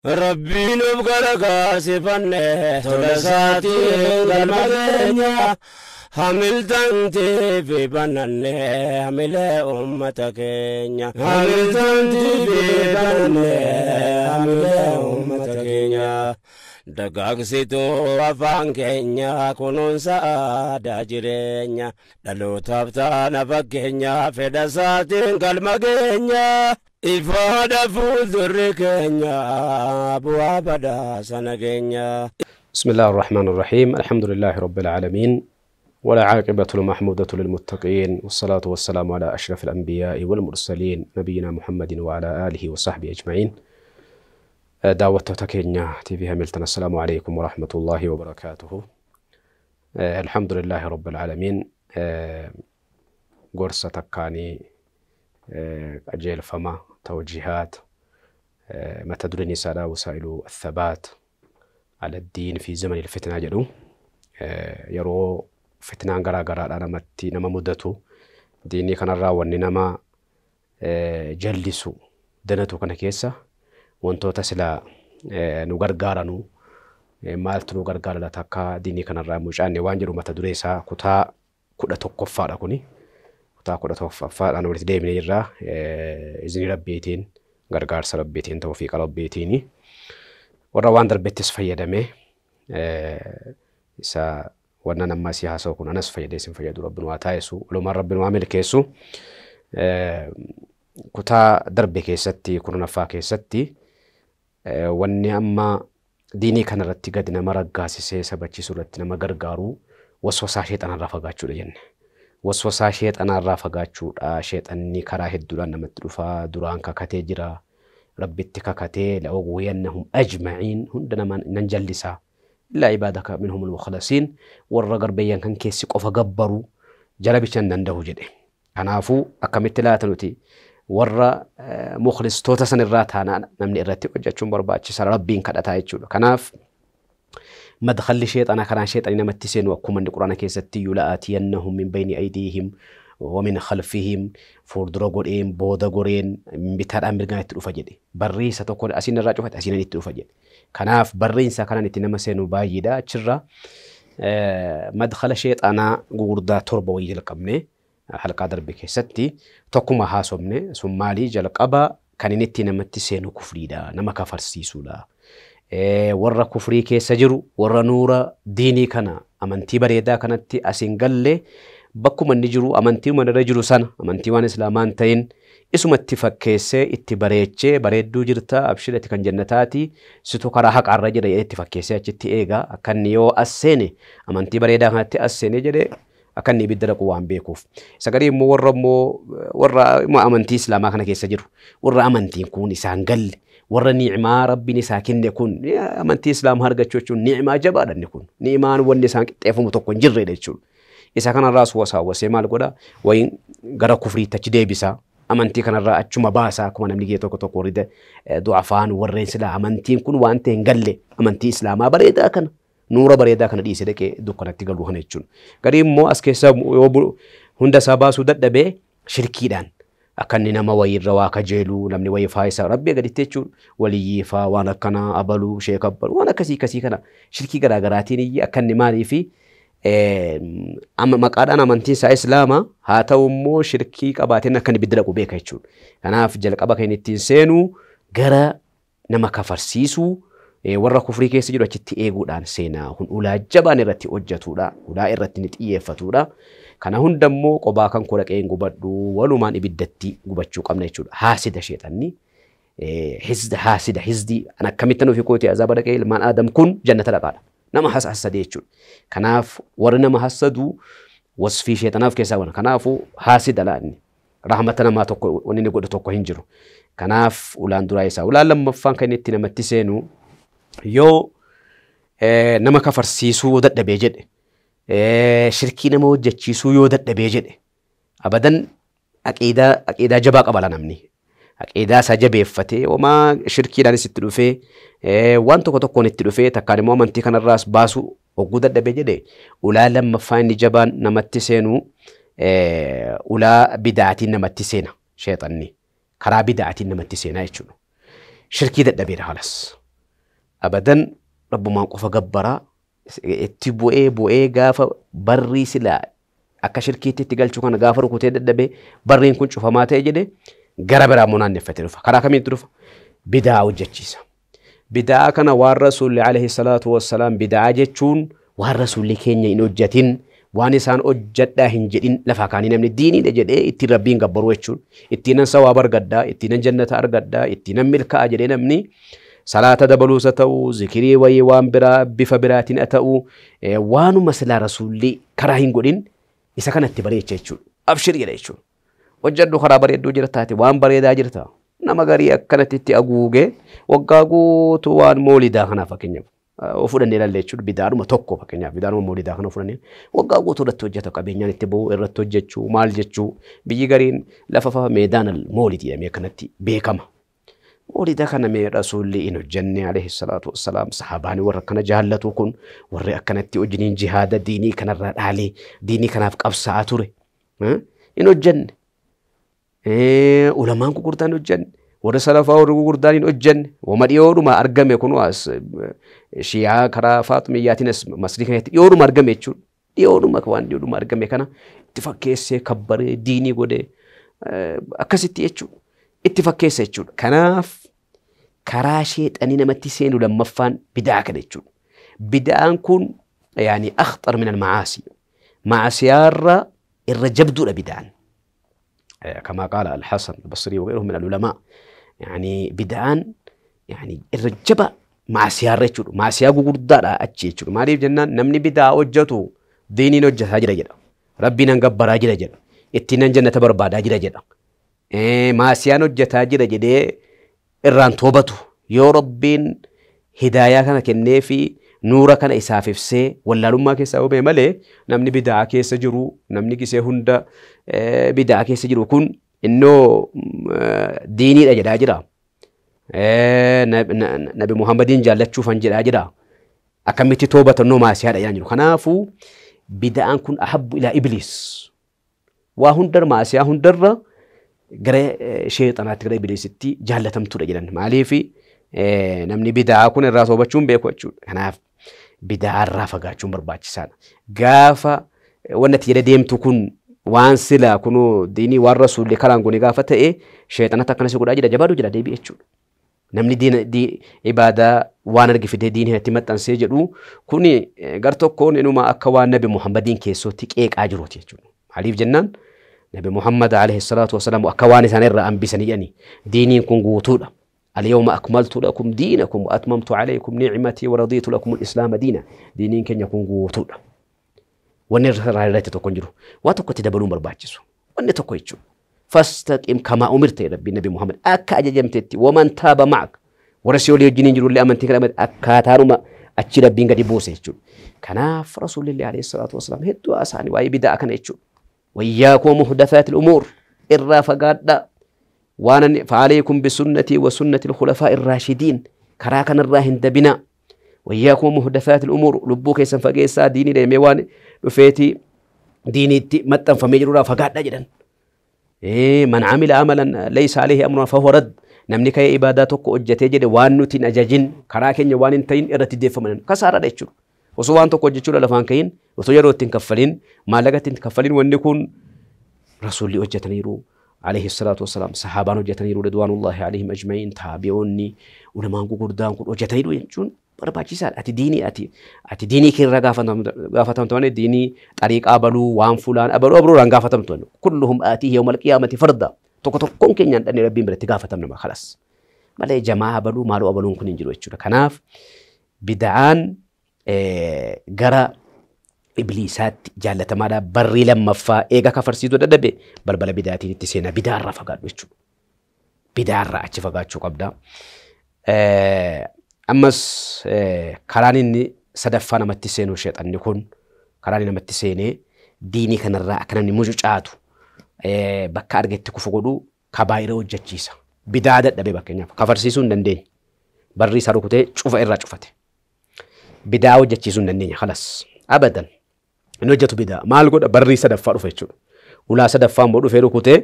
Rabbiin of gargaarsifanne tola isaatiin galma keenya hamiltantii fi bananne hamilee uummata keenya. Hamiltantii fi bananne hamilee uummata keenya. Dagaagsituu afaan keenya kunuunsa aadaa jireenya dhalootaaf taana fakkeenya fedha isaatiin galma keenya. Ifaadha fuuldurri keenya bu'aa badhaasa nageenya. بسم الله الرحمن الرحيم. الحمد لله رب العالمين، ولا عاقبة المحمودة للمتقين، والصلاة والسلام على أشرف الأنبياء والمرسلين نبينا محمد وعلى آله وصحبه أجمعين. دعوة كينيا تي في هاملتون. السلام عليكم ورحمة الله وبركاته. الحمد لله رب العالمين. قرصة تكاني أجيل فما توجيهات ما تدرني سالا وسائل الثبات على الدين في زمن الفتنة جدو. يرو فتنة غرا غرا أنا متي نما مدته ديني كان الراون نما جلسوا دنتو كان كيسة وانتو تسلا نغرغارانو مالتو نغرغار لا تكا ديني كان الرا مجاني وانجرو ما تدريسا كتا كودا توقفا كوني كتا كودا توقفا أنا ولد ديمني جرا إذن ربيتين غرغار سربيتين توفيق ربيتيني warra waan darbettis fayyadamee isa wanna nammaa si haasa'u kun anas fayyadee isin fayyadu rabbiin waa taa'isu walumaan rabbiin waa milkeessu. Kutaa darbe keessatti kurnaffaa keessatti wanni amma diinii kanarratti gadi nama raggaasisee sabachiisuu irratti nama gargaaru waswasaa sheexanarraa fagaachuudha jenne. Waswasaa sheexanarraa fagaachuudha. Sheexanni karaa hedduudhaan namatti dhufaa duraan kakatee jira. ربي كاكاتي لأغوينهم أجمعين هندنا من ننجلسا إلا عبادك منهم المخلصين والرجل بيان كان كيسي قف جبروا جلبي ننده جده كنافو أكملت لا تنوتي ورا مخلص توتا سن الرات أنا نمني الراتي وجهتشون برباتش سر ربين كذا تايتشون كناف مدخل شيء أنا كان شيء أنا متسين وكم من القرآن كيستي لآتينهم من بين أيديهم ومن خلفهم فوردرو غورين بودا غورين بتار أمريكا يتلوفا جدي بريسة تقول أسين الرجل أسين يتلوفا جدي كناف بريسة كان نتنما سينو بايدا تشرا مدخل شيء أنا غوردا تربوي لقمني حلقة دربك ستي تقوم هاسمني سومالي جلق أبا كان نتنما تسينو كفريدا نما كفر سيسولا ورا كفري كيسجرو ورا نورا ديني كنا أمنتي بريدا كانت أسين قلي bakkuma inni jiru amantii mana irra jiru sana amantii waan islaamaan ta'in isumatti fakkeessee itti bareechee bareedduu jirta abshirati kan jannataati situ karaa haqaarra jira jedhee itti fakkeessee achitti eega akka inni yoo as seene amantii bareedaa kanatti as seene jedhee akka inni ibidda dhaqu waan beekuuf. Isa garii immoo warra immoo warra amantii islaamaa kana keessa jiru warra amantiin kun isaan galle warra ni'imaa rabbiin isaa kenne kun amantii islaamaa argachuu jechuun ni'imaa jabaadha inni kun ni'imaan wanni isaan qixxeeffamu tokko hin jirredha jechuudha. Isa kanarraas wasaawwasee maal godha wayin gara kufriitti achi deebisa amantii kanarraa achuma baasa akkuma namni gee tokko tokko warri du'afaan warreen silaa amantiin kun waan ta'e hin galle amantii islaamaa bareedaa kana nuura bareedaa kana dhiisee dhaqee dukkanatti galu kana jechuudha. Garii immoo as keessa yoo hunda isaa baasuu dadhabee shirkiidhaan akka inni nama wayiirra waa kajeelu namni wayii faayisaa rabbii gaditti jechuudha waliyyii faa waan akkanaa abaluu sheeka abaluu waan akkasii akkasii kana shirkii garaagaraatiin iyyee akka inni maaliifi amma maqaadhaan amantiin isaa islaama haa ta'u immoo shirkii qabaateen akka inni ibidda dhaqu beeka jechuudha. Kanaaf jalqaba kan inni ittiin seenu gara nama kafarsiisuu warra kufrii keessa jiru achitti eeguudhaan seenaa kun ulaa jabaan irratti hojjetudha. Ulaa irratti ni xiyyeeffatudha. Kana hunda immoo qobaa kan koo dhaqee hin gubadhu walumaan ibiddatti gubachuu qabna jechuudha. Haasida sheexanni hizda haasida hizdii an akkamittan ofii kooti azaaba dhaqee ilmaan aadam kun jannata dhaqaadha. Nama hasadee jechuudha. Kanaaf warri nama hasadu wasfii sheexanaaf keessaa bana. Kanaafuu haasida laanni rahmata namaa tokko wanni inni godhu tokko hin jiru. Kanaaf ulaan duraa isaa ulaan lammaffaan kan inni itti namatti seenu yoo nama kafarsiisuu dadhabee jedhe shirkii nama hojjechiisuu yoo dadhabee jedhe abadan aqiidaa jabaa qaba namni. Aqiidaa isaa jabeeffatee homaa shirkiidhaanis itti dhufee waan tokko tokkoon itti dhufee takkaan immoo amantii kanarraas baasuu hogguu dadhabee jedhe ulaa lammaffaa inni jabaan namatti seenu ulaa bidaatiin namatti seena sheexanni karaa bidaatiin namatti seenaa jechuudha. Shirkii dadhabeera halas. Abadan rabbumaan qofa gabbaraa itti bu'ee bu'ee gaafa barrii silaa akka shirkiitti itti galchuu kana gaafa rukutee dadhabee barriin kun cufamaa ta'e jedhe gara biraa immoo naanneffatee dhufa. Karaa kamiitti dhufa? Bidaa hojjechiisa. Bidaa kana waan rasuulli alayhi salaatu wassalaam bidaa jechuun waan rasuulli keenya hin hojjetin waan isaan hojjedhaa hin jedhin lafaa kaanii namni diiniidha jedhee ittiin rabbiin gabbaruu jechuudha. Ittiin nan sawaaba argadhaa, ittiin nan jannata argadhaa, ittiin nan milkaa'a jedhee namni salaata dabaluusa ta'uu, zikirii wayii waan biraa bifa biraatiin haa ta'uu, waanuma silaa rasuulli karaa hin godhin isa kanatti bareecha jechuudha. Abshir jedha jechuudha. Hojjedhu karaa bareedduu jira taate waan bareedaa jirta. Nama garii akkanatti itti haguugee waggaa guutuu waan moolidaa kanaa fakkeenyaaf fudhannee ilaalle jechuudha. Bidaadhuma tokko fakkeenyaaf bidaadhuma moolidaa kana fudhannee waggaa guutuu irratti hojjeta qabeenyaan itti ba'uu irratti hojjechuu maal jechuu biyyi gariin lafa fafa meedaan moolidii jedhamee akkanatti beekama. Moolida kana mee rasuulli hin hojjenne alayhi salaatu wassalaam sahabaani warra akkana jaallatu kun warri akkanatti wajjiniin jihaada diinii kanarraa dhaalee diinii kanaaf qabsaa'aa ture. Hin hojjenne. Ulamaan gurguddaan hin hojjenne. Warri salafaa warri gurguddaan hin hojjenne. Wama dhiyoodhuma argame kun as shiyaa karaa Faaxumiyyaatiin as masrii kanatti dhiyoodhuma argame jechuudha. Dhiyoodhuma waan dhiyoodhuma argame kana itti fakkeessee kabbaree diinii godhee akkasitti jechuudha. Itti fakkeessa jechuudha. Kanaaf karaa sheexanii namatti seenu lammaffaan bidaa kana jechuudha. Bidaan kun yaani akhtar min al-macaasi. Macaasiyaarra irra jabduudha bidaan. كما قال الحسن البصري وغيره من العلماء يعني بدعان يعني الرجبة مع سيار رجل مع سيار قدرة أتشي ما لي جنان نمني بدعة وجهته ديني نوجه هجرة جدا ربنا نقبر هجرة جدا اتنا جنة برباد هجرة جدا إيه مع سيار وجهته هجرة جدا الران توبته يا ربين هدايا كان كنفي نورا كان إسافف سي ولا لما كيسا وبي مالي نمني بدعة كيسا جرو نمني كيسا هندا بدعة كيسا جرو كن إنه ديني الأجر أجرا نبي محمد جالت شوفان جرا أجرا أكملت توبة النوم أسيار يعني خنافو بدعة كن أحب إلى إبليس وهندر ما أسيا هندر جرى شيطانات جرى إبليس تي جالتهم ترى ما في namni bidaa kun irraa toobachuun beeku jechuudha. Kanaaf bidaa irraa fagaachuun barbaachisaadha. Gaafa wanti jedhee deemtu kun waan silaa kunoo diinii waan rasuulli karaan kun gaafa ta'e sheexanatti akkana si godhaa jira jabaadhu jira deebi'e jechuudha. Namni ibaadaa waan arge fidee diinii itti maxxansee jedhu kuni gar tokkoon inuma akka waan Nabi Muhammadiin keessootti qeeqaa jiruuti jechuudha. Maaliif jennaan Nabi Muhammad alayhi salaatu wasalaam akka waan isaan irraa hambisanii jedhani diiniin kun guutuudha. اليوم أكملت لكم دينكم وأتممت عليكم نعمتي ورضيت لكم الإسلام دينا دينين كن يكون قوتودا ونرى تكون واتوكو تدبلون برباچسو ونتوكو يچو فاستقم كما أمرت يا ربي النبي محمد أكا أججمتتي ومن تاب معك ورسول يجنين جرو اللي أمنتي كلمة أكا تاروما أتشي ربين قد بوسه يچو كناف رسول الله عليه الصلاة والسلام هدو أساني وأي بداء كان يچو وإياكم محدثات الأمور الرافقات وانا فعليكم بسنتي وسنة الخلفاء الراشدين كراكن الراهن دبنا وإياكم محدثات الأمور لبوك يسن ديني لميوان لفيتي ديني متن فميجرورا فقاد جدا إيه من عمل عملا ليس عليه أمرنا فهو رد نمني كي عباداتك أجتي جد وان نتين أجاجين كراكن وان تين إرتدي فمن كسارة ديتشو وسوان تك أجتشو لفان كين وسجرو تنكفلين ما لقت تنكفلين ونكون رسولي أجتنيرو عليه الصلاة والسلام صحابان وجتنيرو رضوان الله عليهم أجمعين تابعوني ولما قردان كل وجتنيرو ينشون barbaachisaadha. Ati diinii ati diinii keerra gaafatamtu malee diinii xariiqaa abaluu waan fulaan abaluu abaluudhaan gaafatamtu. Kulluhum aatihi yawmal qiyaamati farda. Tokko tokkoon keenyaan dhannee rabbiin biratti gaafatamna khalas. Malee jamaa abaluu maaluu abaluun kun hin jiru jechuudha. Kanaaf bid'aan gara ibliisaatti jaallatamaadha. Barrii lammaffaa eega kafarsiisuu dadhabe balbala bid'aatiin itti seenaa bid'aarraa fagaadhu jechuudha. Bid'aarraa achi fagaachuu qabda. Ammas karaan inni sadaffaa namatti seenu sheexanni kun karaan inni namatti seenee diinii kanarraa akka namni mucucaatu bakka argetti kufu godhu kabaayira hojjechiisa. Bidaa dadhabe fakkeenyaaf kafarsiisuu hin dandeenye. Barrii isaa rukutee cufa irraa cufate. Bidaa hojjechiisuu hin dandeenye khalas abadan. Inni hojjetu bidaa maal godha barrii sadaffaa dhufa jechuudha. Ulaa sadaffaa immoo dhufee rukutee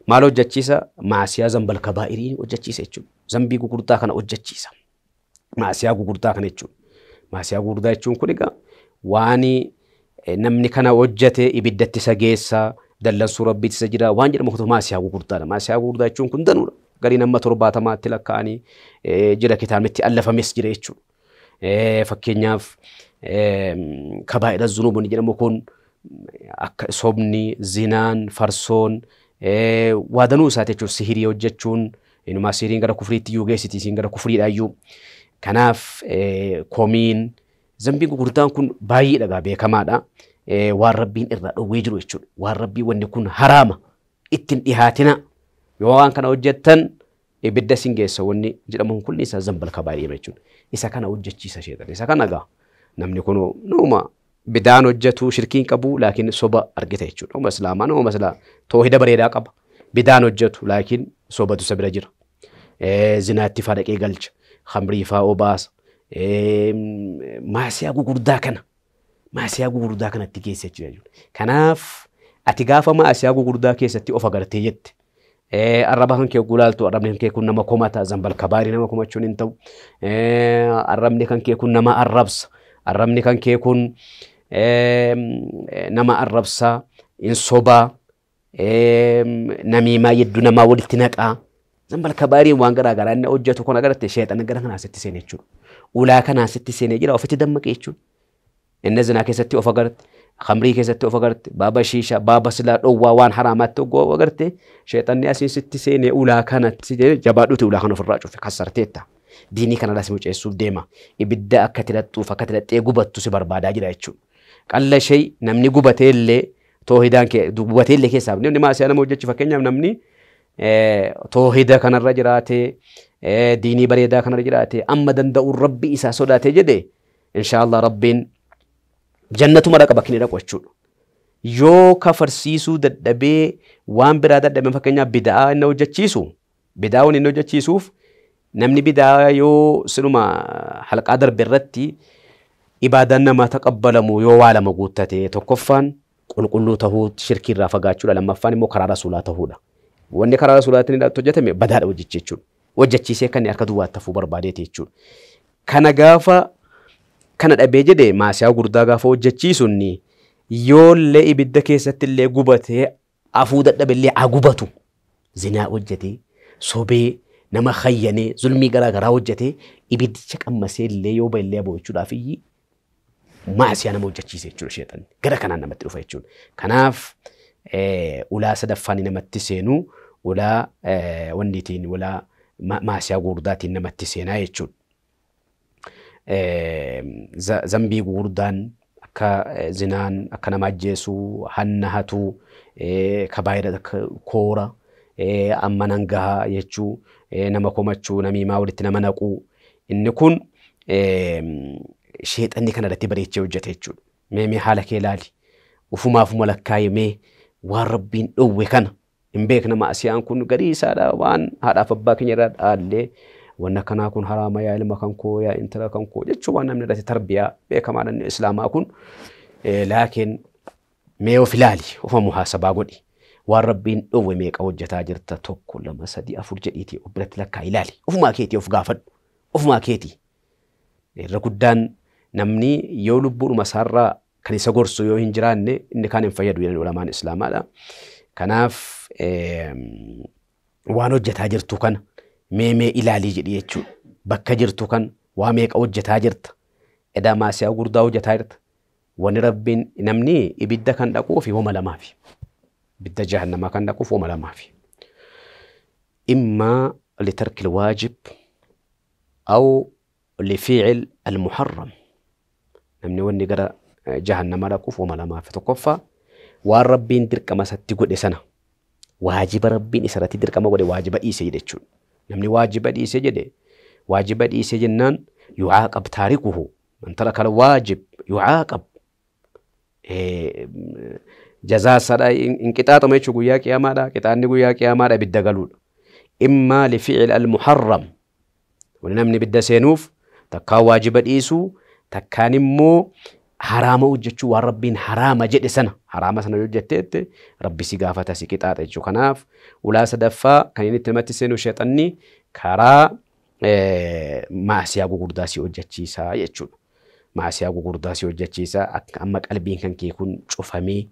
maal hojjechiisa maasiyaa zambal kabaa'irii hojjechiisa jechuudha. Zambii gurguddaa kana hojjechiisa. Maasiyaa gugurdaa kana jechuudha. Maasiyaa gugurdaa jechuun kun egaa waan namni kana hojjete ibiddatti isa geessa, dallansuu rabbiitti isa jira waan jedhamu kun maasiyaa gugurdaadha. Maasiyaa gugurdaa jechuun kun danuudha. Garii nama 70tti lakkaa'anii jira kitaabnitti allafames jira jechuudha. Fakkeenyaaf kabaa'ira zunuub jedhamu kun akka sobni, zinaan, farsoon waa danuu isaati jechuudha. Sihirii hojjechuun inumaa sihiriin gara kufriitti iyyuu geessiti, isiin gara kufriidha iyyuu. Kanaaf komiin zambiin gurguddaan kun baay'ee dhagaa beekamaadha. Waan rabbiin irraa dhowwee jiru jechuudha. Waan rabbiin wanni kun haraama ittiin dhihaatina yoo waan kana hojjettan ibidda sin geessa wanni jedhamu kun isa zambal kabaa'ir jechuudha. Isa kana hojjechiisa sheexan. Isa kana egaa namni kun numa bidaan hojjetu shirkiin qabu laakiin soba argita jechuudha. Nama islaamaa nama islaa toohida bareedaa qaba. Bidaan hojjetu laakiin sobatu isa bira jira. Zinaatti faa dhaqee galcha. Khamrii faa obaasa. Maasiyaa gugurdaa kana. Maasiyaa gugurdaa kanatti geessa jechuudha. Kanaaf ati gaafa maasiyaa gugurdaa keessatti of agartee jette. Arraba kan kee gulaaltu arrabni kan kee kun nama komata zambal kabaarii nama komachuun hin ta'u. Arrabni kan kee kun nama arrabsa. Arrabni kan kee kun nama arrabsa, hin sobaa, namiimaa yedduu namaa walitti naqaa. Zambal kabaariin waan garaa garaa inni hojjetu kun agarte sheexana gara kanaa sitti seenee jechuudha. Ulaa kanaa sitti seenee jira ofitti dammaqee jechuudha. Inni zinaa keessatti of agarte, khamrii keessatti of agarte, baaba shiishaa, baaba silaa dhowwaa waan haraamaatti of agarte sheexanni asiin sitti seenee ulaa kanatti jabaadhuuti ulaa kana ofirraa cufe kassarteetta. Diinii kanarraa si muceessuuf deema. Ibidda akka tidhaxxuuf akka tidhaxxee gubattu si barbaadaa jira jechuudha. Qalla ishee namni gubatee illee toohidaan gubatee illee keessaa namni maasiyaa nama hojjechu fakkeenyaaf namni toohida kanarra jiraatee diinii bareedaa kanarra jiraatee amma danda'uun rabbi isaa sodaatee jedhe inshaallah rabbiin jannatuma dhaqa bakki inni dhaqu jechuudha. Yoo kafarsiisuu dadhabee waan biraa dadhabee fakkeenyaaf bida'aa inni hojjechiisu bida'aa inni hojjechiisuuf namni bida'aa yoo sinuma halqaa darbe irratti ibaadaan namaa taqabbalamu yoo waa lama guuttate tokkoffaan qulqulluu tahuu shirkii irraa fagaachuudha lammaffaan immoo karaa rasuulaa tahuudha. Wanni karaa rasuulaatiin hojjetame badaadha hojjechi jechuudha. Hojjechiisee kan harka duwwaatti hafuu barbaadeeti jechuudha. Kana gaafa kana dhabee jedhe maasiyaa gurguddaa gaafa hojjechiisuun yoollee ibidda keessatti illee gubatee afuu dadhabe illee haa gubatu. Zinaa hojjetee sobee nama hayyanee zulmii garaa garaa hojjetee ibiddicha qammasee illee yoo ba'e illee bo'achuudhaaf iyyi maasiyaa nama hojjechiise jechuudha sheexanni. Gara kanaan namatti dhufa jechuudha. Kanaaf ulaa sadaffaan namatti seenu ulaa wanniitiin ulaa maasiyaa gurguddaatiin namatti seenaa jechuudha. Zambii gurguddaan akka zinaan akka nama ajjeesuu hanna hatuu kabaayira koora amma nan gahaa jechuu nama komachuu namiimaa walitti nama naquu inni kun sheexanni kana irratti bareechee hojjete jechuudha. Mee haala kee ilaali ufumaafuma lakkaa'imee waan rabbiin dhowwe kana hin beekna maasiyaan kun garii isaadha waan haadhaaf abbaa keenya irraa dhaallee wanna kanaa kun haraama yaa ilma kan koo yaa intala kan koo jechuun waan namni irratti tarbiyaa beekamaadha inni islaamaa kun laakiin mee of ilaali ofa muhaasabaa godhi waan rabbiin dhowwe meeqa hojjetaa jirta 1 2 3 4 jedhiitii of biratti lakkaa ilaali ofumaa keetii of gaafadhu ofumaa keetii irra guddaan namni yoo lubbuudhuma isaarraa kan isa gorsu yoo hin jiraanne inni kaan hin fayyadu jedhan ulamaan islaamaadha. Kanaaf waan hojjetaa jirtu kana mee ilaalii jedhi jechuudha. Bakka jirtu kan waa meeqa hojjetaa jirta. Edaa maasiyaa gurguddaa hojjetaa jirta. Wanni rabbiin namni ibidda kan dhaquuf homa lamaafi. Ibidda jahannamaa kan dhaquuf homa lamaafi. Immaa litarkil waajib aw lifiicil almuharram. Namni wanni gara jahannamaa dhaquuf homa lamaafi. Tokkoffaa waan rabbiin dirqama isatti godhe sana waajiba rabbiin isarratti dirqama godhe waajiba dhiise jechuudha. Namni waajiba dhiise jedhe waajiba dhiise jennaan yucaaqab taarikuhu man taraka alwaajib yucaaqab jazaa isaadha hin qixaaxamu jechuudha guyyaa qiyaamaadha qixaanni guyyaa qiyaamaadha ibidda galuudha. Immaa lifiicil almuharram wani namni ibidda seenuuf takkaan waajiba dhiisuu takkaan immoo haraama hojjechuu waan rabbiin haraama jedhe sana haraama sana yoo hojjetteette rabbi si gaafata si qixaaxa jechuudha. Kanaaf ulaa sadaffaa kan inni itti namatti seenu sheexanni karaa Maasiyaa gugurdaa si hojjechiisaa jechuudha. Maasiyaa gugurdaa si hojjechiisaa akka amma qalbiin kan kee kun cufamee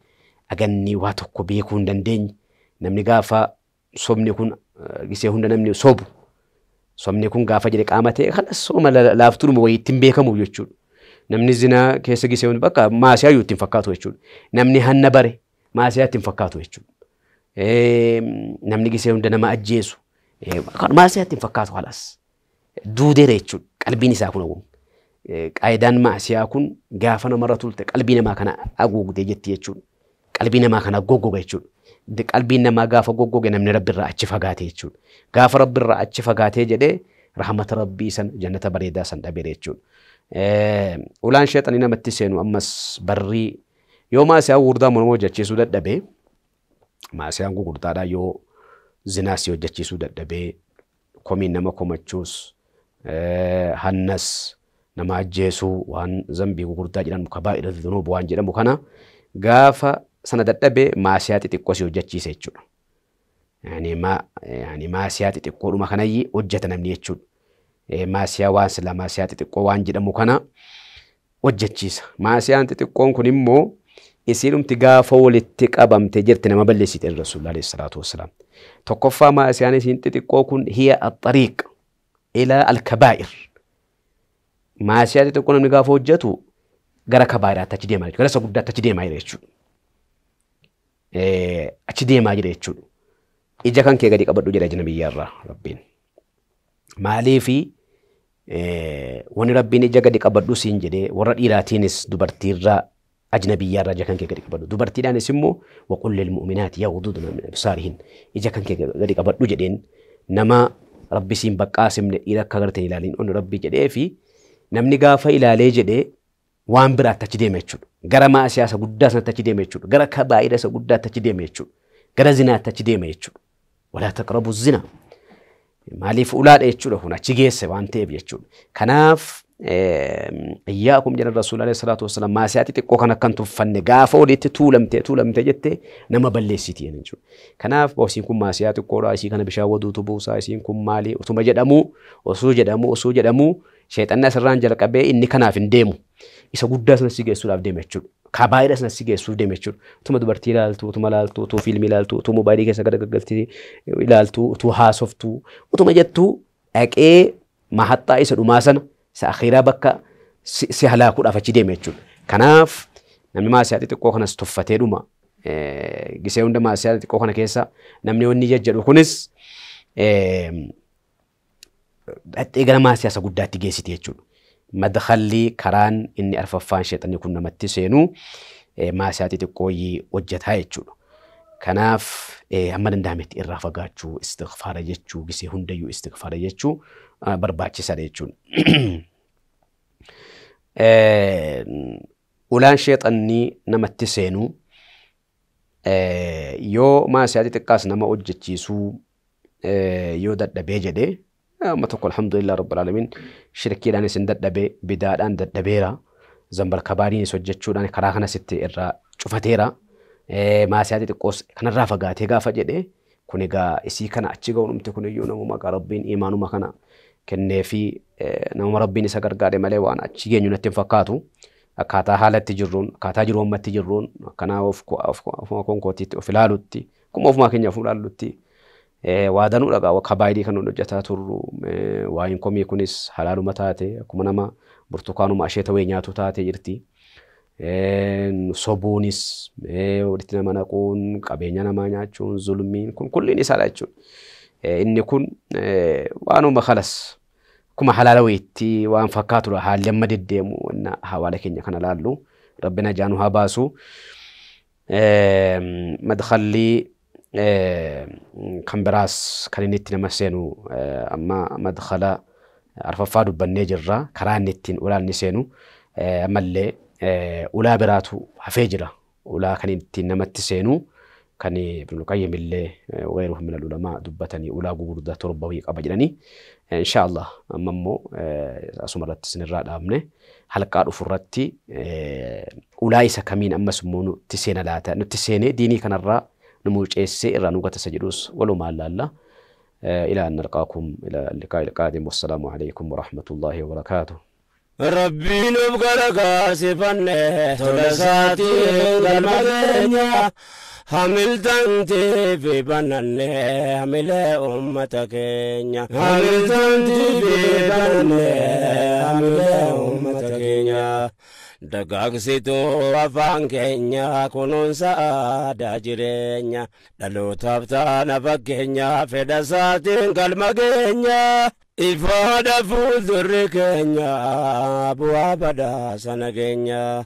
agannii waa tokko beekuu hin dandeenye. Namni gaafa sobni kun gisee hunda namni sobu. Sobni kun gaafa jedhe qaama ta'e kanas sooma laaftuudhuma wayii ittiin beekamu jechuudha. Namni zinaa keessa gisee hundi bakka maasiyaa iyyuu ittiin fakkaatu jechuudha. Namni hanna bare maasiyaa ittiin fakkaatu jechuudha. Namni gisee hunda nama ajjeesu maasiyaa ittiin fakkaatu halas. Duudeera jechuudha. Qalbiin isaa kun haguugu. Qaayidaan maasiyaa kun gaafa namarra tulte qalbii namaa kana haguugdee jetti jechuudha. Qalbii namaa kana goggoga jechuudha. Qalbiin namaa gaafa goggoge namni Rabbirraa achi fagaate jechuudha. Gaafa Rabbirraa achi fagaatee jedhee rahmata Rabbii san jannata bareedaa san dhabeera jechuudha. Ulaan sheexanii namatti seenu ammas barrii yoo maasiyaa gurguddaa morma hojjechiisuu dadhabee maasiyaan gurguddaadhaa yoo zinaas hojjechiisuu dadhabee komiin nama komachuus hannas nama ajjeesuu waan zambii gurguddaa jedhamu kabaa'ira dhunuub waan jedhamu kana gaafa sana dadhabee maasiyaa xixiqqoo si hojjechiisa jechuudha. Yani maasiyaa xixiqqoodhuma kanayyi hojjeta namni jechuudha. Maasiyaa waan sila maasiyaa xixiqqoo waan jedhamu kana hojjechiisa. Maasiyaan xixiqqoon kun immoo isiinumti gaafa walitti qabamte jirti nama balleessite Rasuulullah alayhi salaatu wassalaam. Tokkoffaa maasiyaan isiin xixiqqoo kun hiya at-tariiq ila al-kabaa'ir. Maasiyaa xixiqqoo namni gaafa hojjetu gara kabaa'iraatti achi deemaa jechuudha. Gara isa guddaatti achi deemaa jira jechuudha. Achi deemaa jira jechuudha. Ija kan kee gadi qabadhu jedha ajnabiyyaarraa Rabbiin. Maaliifi wanni Rabbiin ija gadi qabadhu siin jedhee warra dhiiraatiinis dubartiirraa ajnabiyyaarraa ija kan kee gadi qabadhu. Dubartiidhaanis immoo waqul lil mu'minaati yaghududna min absaarihin ija kan kee gadi qabadhu jedheen nama Rabbi siin baqqaasimne dhiira akka agartee ilaaliin onni Rabbi jedhee fi namni gaafa ilaalee jedhee waan biraatti achi deema jechuudha. Gara maasiyaa isa guddaa sanatti achi deema jechuudha. Gara kabaa'ira isa guddaatti achi deema jechuudha. Gara zinaatti achi deema jechuudha. Walaa taqrabu zina. Maaliif ulaadha jechuudha kun achi geesse waan ta'eef jechuudha. Kanaaf iyyaakum jedhan Rasuulli alayhi salaatu wassalaam maasiyaa xixiqqoo kan akka hin tuffanne gaafa walitti tuulamtee tuulamtee jettee nama balleessiti jechuudha. Kanaaf isiin kun maasiyaa xiqqoodha, isii kana bishaan waduutu buusaa, isiin kun maali utuma jedhamu osoo jedhamu osoo jedhamu sheexanni asirraan jalqabee inni kanaaf hin deemu. Isa guddaa sana si geessuudhaaf deema jechuudha. Kabaa'ira sana si geessuuf deema jechuudha. Utuma dubartii ilaaltu, utuma ilaaltu, utuu fiilmii ilaaltu, utuu moobaayilii keessa garagaltee ilaaltu, utuu haasoftu, utuma jettu dhaqee mahaxxaa isa dhumaa sana isa akhiiraa bakka si halaakuudhaaf achi deema jechuudha. Kanaaf namni maasiyaa xixiqqoo kanas tuffatee dhuma. Gisee hunda maasiyaa xixiqqoo kana keessa namni wanni jajjadhu kunis dhaqee gara maasiyaa isa guddaatti geessiti jechuudha. Madkhalli karaan inni arfaffaan sheexanni kun namatti seenu maasiyaa xixiqqoo hojjetaa jechuudha. Kanaaf hamma danda'ametti irraa fagaachuu, istighfaara jechuu, gisee hundayyuu istighfaara jechuu barbaachisaadha jechuudha. Ulaan sheexanni namatti seenu yoo maasiyaa xixiqqaas nama hojjechiisuu yoo dadhabee jedhee amma tokko alhamdulillah rabbil alamin shirkiidhaanis hin dadhabee bidaadhaan dadhabeera zambal kabaariinis hojjechuudhaan karaa kanas itti irraa cufateera maasiyaa xixiqqoos kanarraa fagaatee gaafa jedhee kun egaa isii kana achi ga'uun kun iyyuu namuma maqaa Rabbiin imaanuma kana kenneefi namuma Rabbiin isa gargaare malee waan achi geenyu natti hin fakkaatu. Akkaataa haalatti jirruun akkaataa jiru ammatti jirruun akkanaa ofuma konkootiitti of ilaalutti akkuma ofumaa keenya of ilaallutti waa danuudha gaa kabaayidii kan hojjetaa turru waayin komii kunis halaaluma taate akkuma nama burtukaanuma asheeta wayii nyaatu taate jirti. Sobuunis walitti nama naquun qabeenya namaa nyaachuun zulmiin kun kulliin isaadha jechuudha. Inni kun waanuma kalas akkuma halaala wayiitti waan fakkaatudha haalli amma deddeemu wanna hawaala keenya kana laallu Rabbi najaa nu haa baasu. Madkhalli kan biraas kan inni itti nama seenu amma madkhala arfaffaa dubbannee jirra karaa inni ittiin ulaan inni seenu ammallee ulaa biraatu hafee jira ulaa kan ittiin namatti seenu kan Ibnul Qayyim illee wayruhu min al-ulamaa dubbatanii ulaa gugurdaa torba wayii qaba jedhanii insha Allah amma immoo asuma irratti isinirraa dhaabne halqaa dhufu irratti ulaa isa kamiin ammas immoo nutti seena laata nutti seenee diinii kanarraa nu muceessee irraa nu gatasa jedhus walumaan laalla. إلى أن نلقاكم إلى اللقاء القادم، والسلام عليكم ورحمة الله وبركاته. Rabbiin of gargaarsifanne tola isaatiin galma keenya hamiltantii fi bananne hamilee uummata keenya. Hamiltantii fi bananne hamilee uummata keenya. Dagaagsituu afaan keenya kunuunsa aadaa jireenya dhalootaaf taana fakkeenya fedha isaatiin galma keenya. Ifaadha fuuldurri keenya bu'aa badhaasa nageenya.